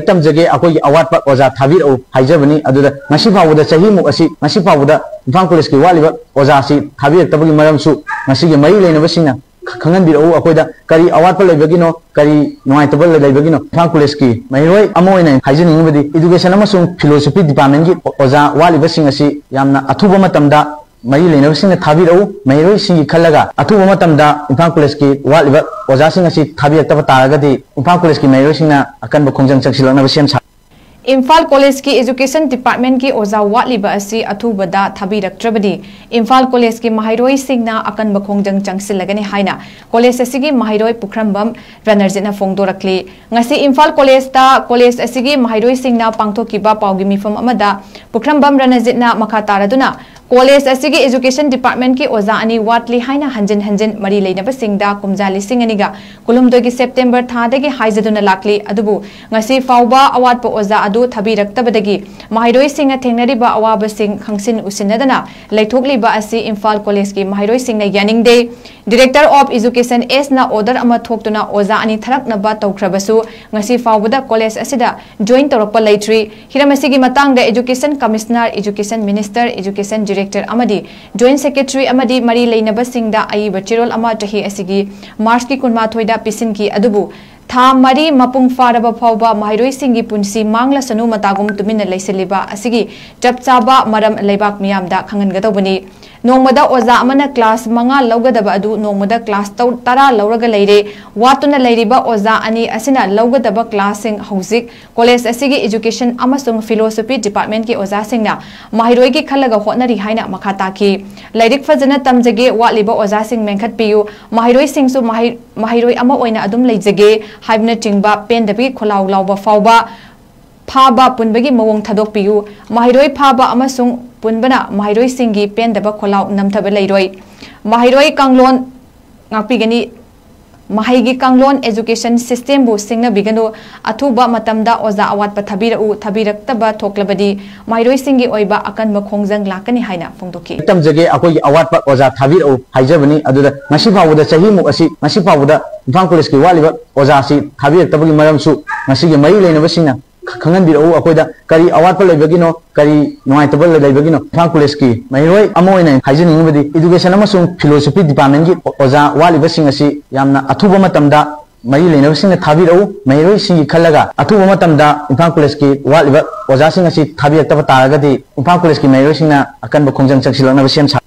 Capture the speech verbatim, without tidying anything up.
ꯇꯝꯖꯒꯦ, ꯑꯩꯈꯣꯏꯒꯤ ꯑꯋꯥꯠꯄ ꯑꯣꯖꯥ ꯊꯥꯕꯤꯔꯛꯎ ꯍꯥꯏꯖꯕꯅꯤ꯫ ꯑꯗꯨꯗ ꯉꯁꯤ ꯐꯥꯎꯕꯗ, ꯆꯍꯤꯃꯨꯛ ꯑꯁꯤ, ꯉꯁꯤ ꯐꯥꯎꯕꯗ ꯏꯝꯐꯥꯜ ꯀꯣꯂꯦꯖꯀꯤ ꯋꯥꯠꯂꯤꯕ ꯑꯣꯖꯥꯁꯤ ꯊꯥꯕꯤꯔꯛꯇꯕꯒꯤ ꯃꯔꯝꯁꯨ ꯉꯁꯤꯒꯤ ꯃꯔꯤ ꯂꯩꯅꯕꯁꯤꯡꯅ ꯈꯪꯍꯟꯕꯤꯔꯛꯎ꯫ ꯑꯩꯈꯣꯏꯗ ꯀꯔꯤ ꯑꯋꯥꯠꯄ ꯂꯩꯕꯒꯤꯅꯣ, ꯀꯔꯤ ꯅꯨꯡꯉꯥꯏꯇꯕ ꯂꯩꯕꯒꯤꯅꯣ? ꯏꯝꯐꯥꯜ ꯀꯣꯂꯦꯖꯀꯤ ꯃꯍꯩꯔꯣꯏ ꯑꯃ ꯑꯣꯏꯅ ꯍꯥꯏꯖꯅꯤꯡꯉꯤꯕꯗꯤ, education ꯑꯃꯁꯨꯡ philosophy departmentꯀꯤ ꯑꯣꯖꯥ ꯋꯥꯠꯂꯤꯕꯁꯤꯡ ꯑꯁꯤ ꯌꯥꯝꯅ ꯑꯊꯨꯕ ꯃꯇꯝꯗ ꯃꯔꯤ ꯂꯩꯅꯕꯁꯤꯡꯅ ꯊꯥꯕꯤꯔꯛꯎ꯫ ꯃꯍꯩꯔꯣꯏꯁꯤꯡꯒꯤ ꯈꯜꯂꯒ ꯑꯊꯨꯕ ꯃꯇꯝꯗ ꯏꯝꯐꯥꯜ ꯀꯣꯂꯦꯖꯀꯤ ꯋꯥꯠꯂꯤꯕ ꯑꯣꯖꯥꯁꯤꯡ ꯑꯁꯤ ꯊꯥꯕꯤꯔꯛꯇꯕ ꯇꯥꯔꯒꯗꯤ, ꯏꯝꯐꯥꯜ ꯀꯣꯂꯦꯖꯀꯤ ꯃꯍꯩꯔꯣꯏꯁꯤꯡꯅ ꯑꯀꯟꯕ ꯈꯣꯡꯖꯪ ꯆꯪꯁꯤꯜꯂꯛꯅꯕ ꯁꯦꯝ ꯁꯥ ꯏꯝꯐꯥꯜ ꯀꯣꯂꯦꯖꯀꯤ education departmentꯀꯤ ꯑꯣꯖꯥ ꯋꯥꯠꯂꯤꯕ ꯑꯁꯤ ꯑꯊꯨꯕꯗ ꯊꯥꯕꯤꯔꯛꯇ꯭ꯔꯕꯗꯤ ꯏꯝꯐꯥꯜ ꯀꯣꯂꯦꯖꯀꯤ ꯃꯍꯩꯔꯣꯏꯁꯤꯡꯅ ꯑꯀꯟꯕ ꯈꯣꯡꯖꯪ ꯆꯪꯁꯤꯜꯂꯒꯅꯤ ꯍꯥꯏꯅ ꯀꯣꯂꯦꯖ ꯑꯁꯤꯒꯤ ꯃꯍꯩꯔꯣꯏ ꯄꯨꯈ꯭ꯔꯝꯕꯝ ꯔꯅꯔꯖꯤꯠꯅ ꯐꯣꯡꯗꯣꯔꯛꯂꯤ꯫ ꯉꯁꯤ ꯏꯝꯐꯥꯜ ꯀꯣꯂꯦꯖꯇ ꯀꯣꯂꯦꯖ ꯑꯁꯤꯒꯤ ꯃꯍꯩꯔꯣꯏꯁꯤꯡꯅ ꯄꯥꯡꯊꯣꯛꯈꯤꯕ ꯄꯥꯎꯒꯤ ꯃꯤꯐꯝ ꯑꯃꯗ ꯄꯨꯈ꯭ꯔꯝꯕꯝ ꯔꯅꯔꯖꯤꯠꯅ ꯃꯈꯥ ꯇꯥꯔꯗꯨꯅ ꯀꯣꯂꯦꯖ ꯑꯁꯤꯒꯤ education departmentꯀꯤ ꯑꯣꯖꯥ ꯑꯅꯤ ꯋꯥꯠꯂꯤ ꯍꯥꯏꯅ ꯍꯟꯖꯤꯟ ꯍꯟꯖꯤꯟ ꯃꯔꯤ ꯂꯩꯅꯕꯁꯤꯡꯗ ꯀꯨꯝꯖꯥ ꯂꯤꯁꯤꯡ ꯑꯅꯤꯒ ꯀꯨꯟꯍꯨꯝꯗꯣꯏꯒꯤ September ꯊꯥꯗꯒꯤ ꯍꯥꯏꯖꯗꯨꯅ ꯂꯥꯛꯂꯤ꯫ ꯑꯗꯨꯕꯨ ꯉꯁꯤ ꯐꯥꯎꯕ ꯑꯋꯥꯠꯄ ꯑꯣꯖꯥ ꯑꯗꯨ ꯊꯥꯕꯤꯔꯛꯇꯕꯗꯒꯤ ꯃꯍꯩꯔꯣꯏꯁꯤꯡꯅ ꯊꯦꯡꯅꯔꯤꯕ ꯑꯋꯥꯕꯁꯤꯡ ꯈꯪꯁꯤꯟ ꯎꯁꯤꯟꯅꯗꯅ ꯂꯩꯊꯣꯛꯂꯤꯕ ꯑꯁꯤ ꯏꯝꯐꯥꯜ ꯀꯣꯂꯦꯖꯀꯤ ꯃꯍꯩꯔꯣꯏꯁꯤꯡꯅ ꯌꯥꯅꯤꯡꯗꯦ꯫ Director of Education Sꯅ order ꯑꯃ ꯊꯣꯛꯇꯨꯅ ꯑꯣꯖꯥ ꯑꯅꯤ ꯊꯥꯔꯛꯅꯕ ꯇꯧꯈ꯭ꯔꯕꯁꯨ ꯉꯁꯤ ꯐꯥꯎꯕꯗ ꯀꯣꯂꯦꯖ ꯑꯁꯤꯗ join ꯇꯧꯔꯛꯄ ꯂꯩꯇ꯭ꯔꯤ꯫ ꯍꯤꯔꯝ ꯑꯁꯤꯒꯤ ꯃꯇꯥꯡꯗ Education Commissioner, Education Minister, Education Director ꯑꯃꯗꯤ Joint Secretary ꯑꯃꯗꯤ ꯃꯔꯤ ꯂꯩꯅꯕꯁꯤꯡꯗ ꯑꯏꯕ ꯆꯦꯔꯣꯜ ꯑꯃ ꯆꯍꯤ ꯑꯁꯤꯒꯤ ꯃꯥꯔꯆꯀꯤ ꯀꯨꯟꯃꯥꯊꯣꯏꯗ ꯄꯤꯁꯤꯟꯈꯤ꯫ ꯑꯗꯨꯕꯨ ꯊꯥ ꯃꯔꯤ ꯃꯄꯨꯡ ꯐꯥꯔꯕ ꯐꯥꯎꯕ ꯃꯍꯩꯔꯣꯏꯁꯤꯡꯒꯤ ꯄꯨꯟꯁꯤ ꯃꯥꯡꯂꯁꯅꯨ ꯃꯇꯥꯒꯨꯝ ꯇꯨꯃꯤꯟꯅ ꯂꯩꯁꯤꯜꯂꯤꯕ ꯑꯁꯤꯒꯤ ꯆꯞ ꯆꯥꯕ ꯃꯔꯝ ꯂꯩꯕꯥꯛ ꯃꯤꯌꯥꯝꯗ ꯈꯪꯍꯟꯒꯗꯧꯕꯅꯤ꯫ ꯅꯣꯡꯃꯗ ꯑꯣꯖꯥ ꯑꯃꯅ class ꯃꯉꯥ ꯂꯧꯒꯗꯕ ꯑꯗꯨ ꯅꯣꯡꯃꯗ class ꯇꯧ-, ꯇꯔꯥ ꯂꯧꯔꯒ ꯂꯩꯔꯦ꯫ ꯋꯥꯠꯇꯨꯅ ꯂꯩꯔꯤꯕ ꯑꯣꯖꯥ ꯑꯅꯤ ꯑꯁꯤꯅ ꯂꯧꯒꯗꯕ classꯁꯤꯡ ꯍꯧꯖꯤꯛ ꯀꯣꯂꯦꯖ ꯑꯁꯤꯒꯤ Education ꯑꯃꯁꯨꯡ Philosophy Departmentꯀꯤ ꯑꯣꯖꯥꯁꯤꯡꯅ ꯃꯍꯩꯔꯣꯏꯒꯤ ꯈꯜꯂꯒ ꯍꯣꯠꯅꯔꯤ ꯍꯥꯏꯅ ꯃꯈꯥ ꯇꯥꯈꯤ꯫ ꯂꯥꯏꯔꯤꯛ ꯐꯖꯅ ꯇꯝꯖꯒꯦ, ꯋꯥꯠꯂꯤꯕ ꯑꯣꯖꯥꯁꯤꯡ ꯃꯦꯟꯈꯠꯄꯤꯌꯨ, ꯃꯍꯩꯔꯣꯏꯁꯤꯡꯁꯨ ꯃꯍꯩ-, ꯃꯍꯩꯔꯣꯏ ꯑꯃ ꯑꯣꯏꯅ ꯑꯗꯨꯝ ꯂꯩꯖꯒꯦ ꯍꯥꯏꯕꯅꯆꯤꯡꯕ ꯄꯦꯟꯗꯕꯒꯤ ꯈꯣꯜꯂꯥꯎ ꯂꯥꯎꯕ ꯐꯥꯎꯕ ꯐꯥꯕ ꯄꯨꯟꯕꯒꯤ ꯃꯑꯣꯡ ꯊꯥꯗꯣꯛꯄꯤꯌꯨ꯫ ꯃꯍꯩꯔꯣꯏ ꯐꯥꯕ ꯑꯃꯁꯨꯡ ꯄꯨꯟꯕꯅ ꯃꯍꯩꯔꯣꯏꯁꯤꯡꯒꯤ ꯄꯦꯟꯗꯕ ꯈꯣꯜꯂꯥꯎ ꯅꯝꯊꯕ ꯂꯩꯔꯣꯏ꯫ ꯃꯍꯩꯔꯣꯏ ꯀꯥꯡꯂꯣꯟ ꯉꯥꯛꯄꯤꯒꯅꯤ꯫ ꯃꯍꯩꯒꯤ ꯀꯥꯡꯂꯣꯟ, education system ꯕꯨ ꯁꯤꯡꯅꯕꯤꯒꯅꯨ, ꯑꯊꯨꯕ ꯃꯇꯝꯗ ꯑꯣꯖꯥ ꯑꯋꯥꯠꯄ ꯊꯥꯕꯤꯔꯛꯎ, ꯊꯥꯕꯤꯔꯛꯇꯕ ꯊꯣꯛꯂꯕꯗꯤ ꯃꯍꯩꯔꯣꯏꯁꯤꯡꯒꯤ ꯑꯣꯏꯕ ꯑꯀꯟꯕ ꯈꯣꯡꯖꯪ ꯂꯥꯛꯀꯅꯤ ꯍꯥꯏꯅ ꯐꯣꯡꯗꯣꯛꯈꯤ꯫ ꯇꯝꯖꯒꯦ, ꯑꯩꯈꯣꯏꯒꯤ ꯑꯋꯥꯠꯄ ꯑꯣꯖꯥ ꯊꯥꯕꯤꯔꯛꯎ ꯍꯥꯏꯖꯕꯅꯤ꯫ ꯑꯗꯨꯗ ꯉꯁꯤ ꯐꯥꯎꯕꯗ, ꯆꯍꯤꯃꯨꯛ ꯑꯁꯤ, ꯉꯁꯤ ꯐꯥꯎꯕꯗ ꯏꯝꯐꯥꯜ ꯀꯣꯂꯦꯖꯀꯤ ꯋꯥꯠꯂꯤꯕ ꯑꯣꯖꯥꯁꯤ ꯊꯥꯕꯤꯔꯛꯇꯕꯒꯤ ꯃꯔꯝꯁꯨ ꯉꯁꯤꯒꯤ ꯃꯔꯤ ꯂꯩꯅꯕꯁꯤꯡꯅ ꯈꯪꯍꯟꯕꯤꯔꯛꯎ꯫ ꯑꯩꯈꯣꯏꯗ ꯀꯔꯤ ꯑꯋꯥꯠꯄ ꯂꯩꯕꯒꯤꯅꯣ, ꯀꯔꯤ ꯅꯨꯡꯉꯥꯏꯇꯕ ꯂꯩꯕꯒꯤꯅꯣ? ꯏꯝꯐꯥꯜ ꯀꯣꯂꯦꯖꯀꯤ ꯃꯍꯩꯔꯣꯏ ꯑꯃ ꯑꯣꯏꯅ ꯍꯥꯏꯖꯅꯤꯡꯉꯤꯕꯗꯤ, education ꯑꯃꯁꯨꯡ philosophy department ꯀꯤ ꯑꯣꯖꯥ ꯋꯥꯠꯂꯤꯕꯁꯤꯡ ꯑꯁꯤ ꯌꯥꯝꯅ ꯑꯊꯨꯕ ꯃꯇꯝꯗ ꯃꯔꯤ ꯂꯩꯅꯕꯁꯤꯡꯅ ꯊꯥꯕꯤꯔꯛꯎ꯫ ꯃꯍꯩꯔꯣꯏꯁꯤꯡꯒꯤ ꯈꯜꯂꯒ ꯑꯊꯨꯕ ꯃꯇꯝꯗ ꯏꯝꯐꯥꯜ ꯀꯣꯂꯦꯖꯀꯤ ꯋꯥꯠꯂꯤꯕ ꯑꯣꯖꯥꯁꯤꯡ ꯑꯁꯤ ꯊꯥꯕꯤꯔꯛꯇꯕ ꯇꯥꯔꯒꯗꯤ ꯏꯝꯐꯥꯜ ꯀꯣꯂꯦꯖꯀꯤ ꯃꯍꯩꯔꯣꯏꯁꯤꯡꯅ ꯑꯀꯟꯕ ꯈꯣꯡꯖꯪ ꯆꯪꯁꯤꯜꯂꯛꯅꯕ ꯁꯦꯝ ꯁꯥ